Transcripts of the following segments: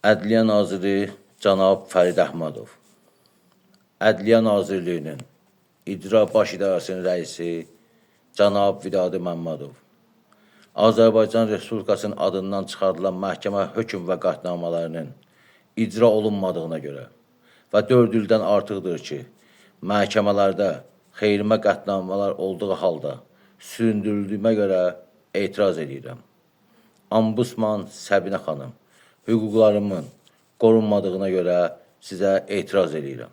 Ədliyyə Naziri cənab Fərid Əhmədov, Ədliyyə Nazirliyinin İcra Baş İdarəsinin rəisi cənab Vidadi Məmmədov, Azərbaycan Respublikasının adından çıxarılan məhkəmə hökm və qətnamələrinin icra olunmadığına görə və 4 ildən artıqdır ki, məhkəmələrdə xeyrimə qətnamələr olduğu halda süründürüldüyümə görə etiraz edirəm. Ombudsman Səbinə xanım, hüquqlarımın qorunmadığına görə sizə etiraz edirəm.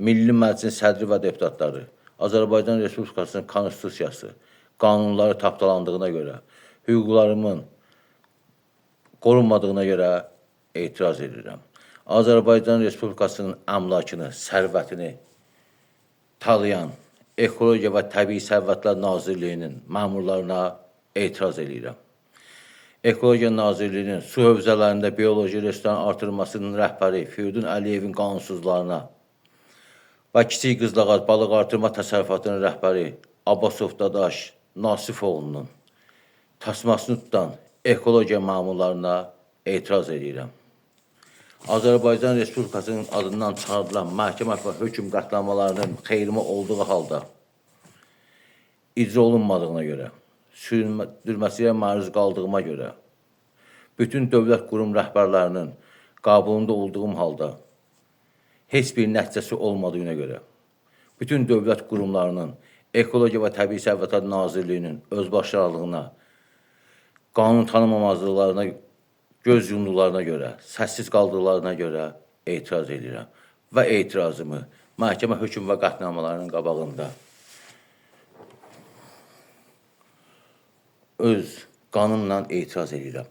Milli Məclisin sədri və deputatları, Azərbaycan Respublikasının konstitusiyası, qanunları tapdalandığına görə, hüquqlarımın qorunmadığına görə etiraz edirəm. Azərbaycan Respublikasının əmlakını, sərvətini talayan Ekologiya və Təbii Sərvətlər Nazirliyinin məmurlarına etiraz edirəm. Ekologiya Nazirliyinin su hövzələrində bioloji resursların artırılmasının rəhbəri Firidun Əliyevin qanunsuzlarına və Kiçik Qızlağac balıq artırma təsərrüfatının rəhbəri Abbasov Dadaş Nasifoğlunun tasmasını tutan ekologiya məmurlarına etiraz edirəm. Azərbaycan Respublikasının adından çıxarılan məhkəmə və hökm qətnamalarının xeyrimə olduğu halda icra olunmadığına görə, süründürməsinə məruz qaldığıma görə, bütün dövlət qurum rəhbərlərinin qəbulunda olduğum halda heç bir nəticəsi olmadığına görə, bütün dövlət qurumlarının Ekologiya və Təbii Sərvətlər Nazirliyinin özbaşınalığına, qanun tanımamazlıqlarına göz yumduqlarına görə, səssiz qaldıqlarına görə etiraz edirəm və etirazımı məhkəmə hökm və qətnamələrinin qabağında öz qanımla etiraz edirəm.